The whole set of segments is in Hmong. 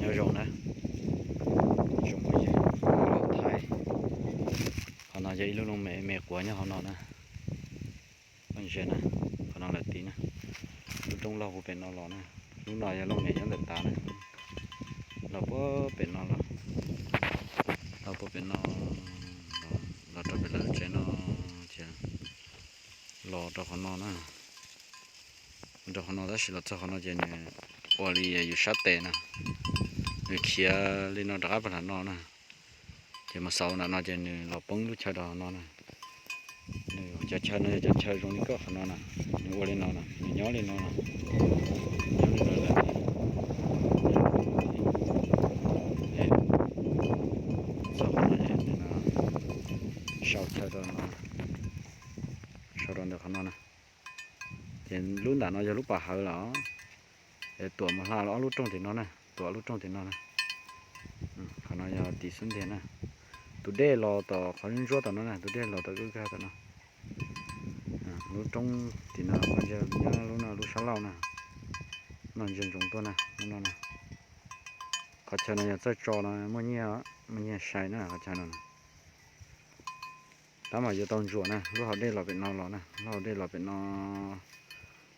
Nyob zoo na, tsoom phooj ywg, thaij, qhov no yog ib lub looj mem me quav nyob hauv no na. Koj ntsia na, qhov no lawm tid na, lub roob laug puag pem no los na, lub no yog looj mem nyob ntawm tav na, los puag pem no los, los puag pem no, los rau pem lawv tsev no, ces los rau qhov no na, rau qhov no tab sis los txog qhov no ces nws ua li yus sab tes na, nws khiav li no rov qab puag nram no na, ces mus xaus nram no ces nws los poob lub chaw rau no na. Nws cov chaw no yog cov chaw zoo li koj qhov no na, nws ua li no na, nws nyob li no na, nyob li no lawm. Txog qhov no ces nws sau chaw rau no, sau rau ntawm qhov no na. Ces lub nram no yog lub pas hawv lawm, es tuam mus hla los ob lub rooj tim no na, tuam ob lub rooj tim no na. Qhov no yog tim xub ntiag na. Tus dej los tom qhov ntsuab tom no na, tus dej los tom kab kag tom no. Lub roob tim no, qhov ntsia nyob lub no lub sab laug na. No ntsia ntsoov tuaj na, lub no na. Qhov chaw no yog txawj tso no muaj nyiaj, muaj nyiaj sai na qhov chaw no na. Tab mas yuav tau ntsuam na, lub hauv dej los pem no los na, lub hauv dej los pem no,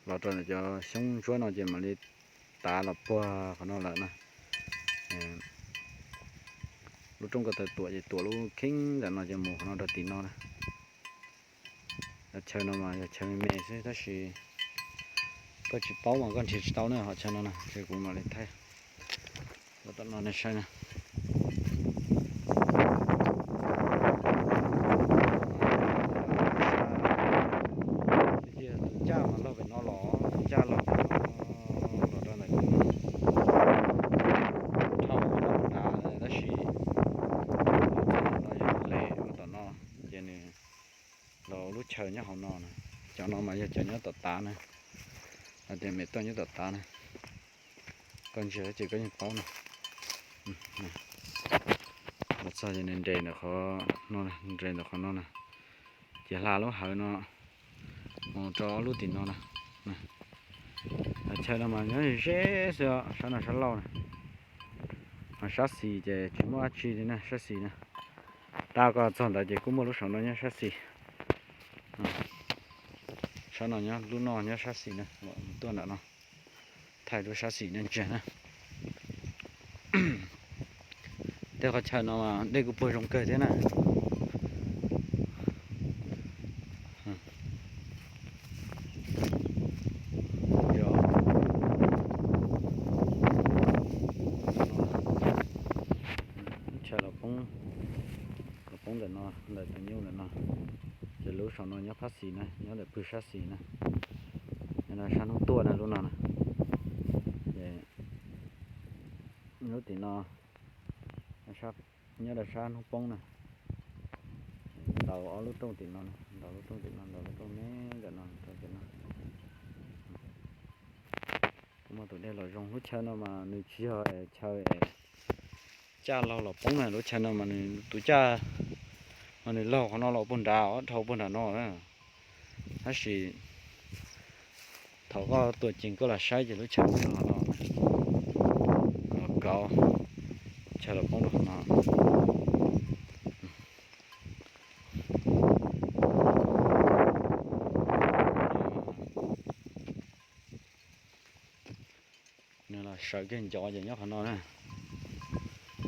los rau ntawm cov xyoob ntsuab no ces mam li tav los puag qhov no lawm na. Lub roob ko taw tuam ces tuam lub kheeb ntawm no ces mus qhov no rau tim no na. Yog chaw no mas yog chaw me me xwb tab sis koj tsis paub mas koj nrhiav tsis tau na, hom chaw no na, ces kuv mam li thaij los tom no nej saib na. Tiag tiag tus caj mas laug pem no los, tus caj laug pem no los rau ntawm no, dhau mus rau nrad tab sis los txog tom no yog hle mus tom no, ces nws los lub chaw nyob hauv no na. Cov no mas yog cov nyob tom tav na, hais tias mem tuaj nyob tom tav na. Koj ntsia ces koj yeej paub na. Los txog ces nws nres ntawm qhov no, nres ntawm qhov no na, ces hla lub hawv no mus rau ob lub tim no na. Chaw no mas nyob ze xwb, sab no sab laug na. Ho sab xis ces tsis muaj dab tsi li na, sab xis na. Tab koj txog ntawd ces kuj muaj lub saum no nyob sab xis. Sab no nyob, lub no nyob sab xis na, tuaj nram no thaij lub sab xis nej ntsia na. Tej qhov chaw no mas dej kuj puag zoo kawg thiab na. Lub chaw los poob, los poob ntawm no, ntawm tus nyuj ntawm no. Ces lub saum no nyob phab xis na, nyob ntawm pwg sab xis na. Nyob rau sab hnub tuaj na lub no na. Ces lub tim no nyob rau sab hnub poob na. Ntaus ob lub rooj tim no, ntaus lub rooj tim no, ntaus lub rooj me ntawm no rau tim no. Kuj muaj tus dej los zoo. Lub chaw no mas nws tsis yog es chaw es caj laug los poob na, lub chaw no mas nws tus caj mas nws laug qhov no los puag nrad, ob dhau puag nram no na. Tab sis thaum koj tuaj ceev koj los saib ces lub chaw no los kauv, chaw los poob rau qhov no. Nws los sawv kiag ncov ces nyob qhov no na.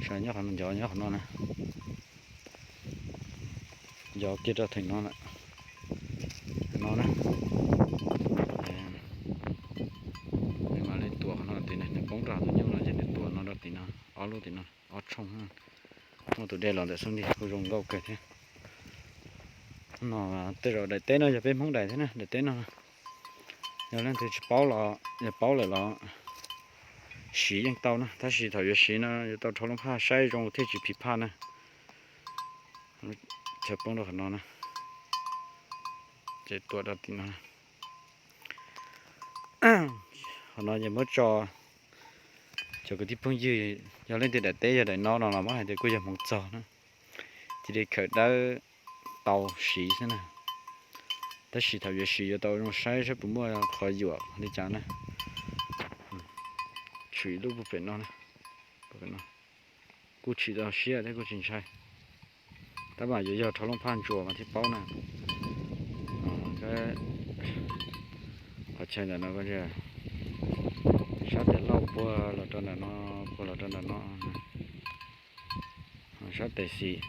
Sawv nyob qhov no, ncov nyob qhov no na. Ncov kiag rau theem no lawm. No na. Nws mam li tuam qhov no tim no, nws poob rau tus nyuj no ces nws tuam no rau tim no, ob lub tim no, ob tshooj. Muaj tus dej los ntawm xub ntiag kuj zoo nkauj kawg thiab. No tej zaum daim teb no yog peb Hmoob daim thiab na, daim teb no. Yog leej twg tsis paub los, yog paub lawm los siv yeej tau na, tab sis thaum yuav siv no yuav tau rho lub phaj saib zoo thiaj tsis phiv phaj na. Chaw poob rau qhov no na, ces tuam rau tim no. Qhov no ces muab tso, cov kwv tij phooj ywg, yog leej twg daim teb yog daim no no los muab hais tias kuj yog hmoov txog na, cia li khawm dawb tau siv xwb na. Tab sis thaum yuav siv yuav tau zoo saib saib puas muaj qhov yuam li cas na. Tso Tshwm ib lub puag pem no, kuj tsis tau siab thiab kuj tsis ntshai. Tab mas yuav yog rho lub phaj ntsuas mas thiaj paub na. Qhov chaw ntawm no, sab tes laug puag los rau ntawm no, puag los rau ntawm no, sab tes xis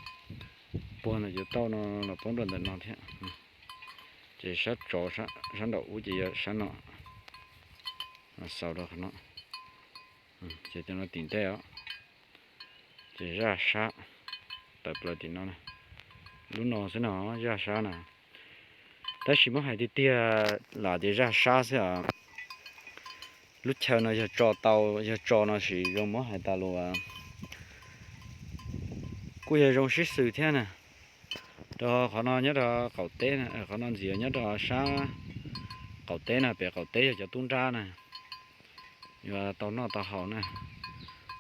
puag ntawm cov tauj no los poob rau ntawm no thiab. Ces sab tsov, sab nraum ub ces yog sab no, xaus rau qhov no. Ces cov no tim ntej os. Ces zaj sab tawm plaws tim no, lub no xwb no, zaj sab na. Tab sis muab hais tiag tiag los tias zaj sab xwb os. Lub chaw no yog tso tau, yog tso no sis zoo muab hais tas lus kuj yog zoo sib xws thiab na. Rau qhov no nyob rau qaum teb, qhov no ntxiv nyob rau sab qaum teb na, pem qaum teb yog cov tub nrab na, yuav tau noj tau haus na.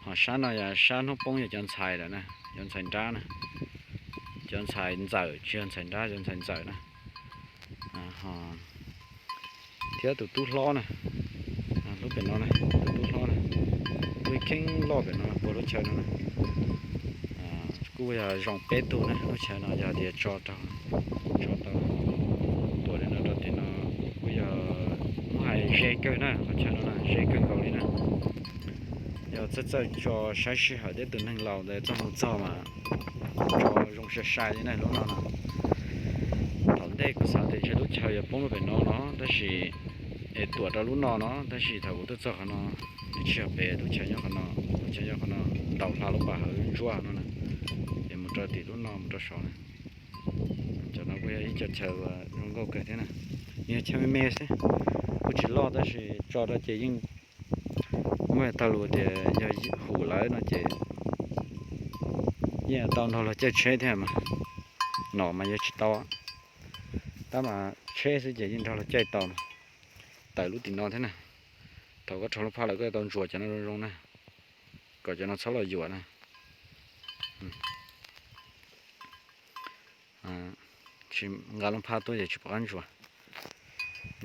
Ho sab no yog sab hnub poob yog cov ntxhais lawm na, cov ntxhais nrab na, cov ntxhais ntxawm, tsis yog ntxhais nrab, cov ntxhais ntxawm na. Thiab tus tub hlob na, lub pem no na, tus tub hlob na, lub kheeb loj pem no puag lub chaw no na. Kuj yog zoo peb tug na, lub chaw no yog tias tso rau, tso tau, tuam li no rau tim no kuj yog muab hais ze kawg na, qhov chaw no na ze kawg nkaus li na. Yog txawj txawj tso saib sij hawm thiab tus neeg laus ntawd txoj hmoo txog mas tso zoo sai sai li na lub no no. Thaum ntej kuv xav tias ntshe lub chaw yuav poob lub pem no no, tab sis es tuam rau lub no no, tab sis thaum kuv tuaj txog qhov no, nws tsis yog pem, lub chaw nyob qhov no, lub chaw nyob qhov no, ntaus hla lub pas hauv ntsuab no na, es mus rau tim lub no mus rau saud na. Cov no kuj yog ib co chaw zoo nkauj kawg thiab na. Nws yog chaw me me xwb, kuj tsis loj tab sis tso rau ces yeej muaj tag lus tias yog hum lawm no ces yeej tau nrog luag caij tsheb thiab mas, nom mas yog tsis tau, tab mas tsheb xwb ces yeej nrog luag caij tau. Tawm lub tim no thiab na, thaum koj rho lub phaj lawm koj tau ntsuas cov no zoo zoo na, kom cov no txhob los yuam na. Tsis nqa lub phaj tuaj ces tsis pom qab ntsuas.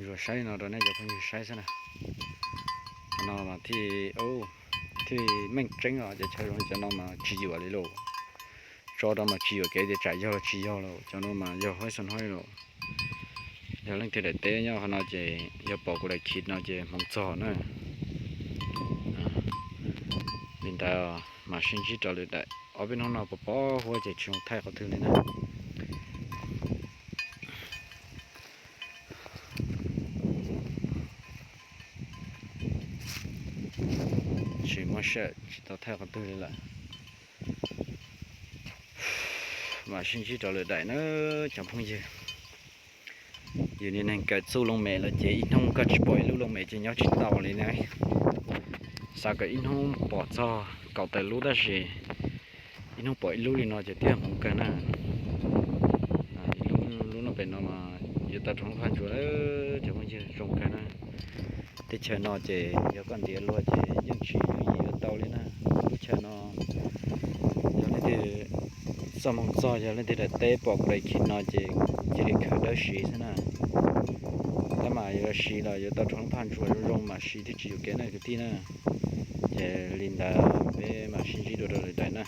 Ntsuas saib no rau nej cov phooj ywg saib xwb na. Qhov no mas thiaj, thiaj meej tseeb os, cov chaw zoo cov no mas tsis yuam li lauj. Tso rau mas tsis yuam kev tias tsam yog los tsis yog lauj, cov no mas yog huab xo hnob li lauj. Yog leej twg daim teb nyob qhov no ces yog pom kuv daim khiv no ces hmoov txog na. Li ntawd mas sib ntsib rau lwm daim, ob peb hnub no pos pos huab ces tsis zoo thaij qhov twg li na. Tsis muaj sij hawm tsis tau thaij qhov twg li lawm. Mas sib ntsib rau lwm daim na cov phooj ywg. Yus niag neeg kawm txuj looj mem lawm ces ib hnub koj tsis pom ib lub looj mem ces nyob tsis tau li na. Xav kom ib hnub pom txog kaum tawm lub tab sis ib hnub pom ib lub li no ces twb hmoov kawg na. Ib lub, lub no pem no mas yuav tau rho lub phaj ntsuas lawm cov phooj ywg, zoo kawg na. Teb chaws no ces yog koj ntiav luag ces yeej tsis yooj yim yuav tau li na. Lub chaw no yog leej twg txoj hmoo txog, yog leej twg daim teb pom kuv daim khiv no ces cia li khaws dawb siv xwb na. Tab mas yuav siv los yuav tau rho lub phaj ntsuas zoo zoo mas siv thiaj tsis yuam kev na kwv tij na. Ces li ntawd peb mam sib ntsib dua rau lwm daim na.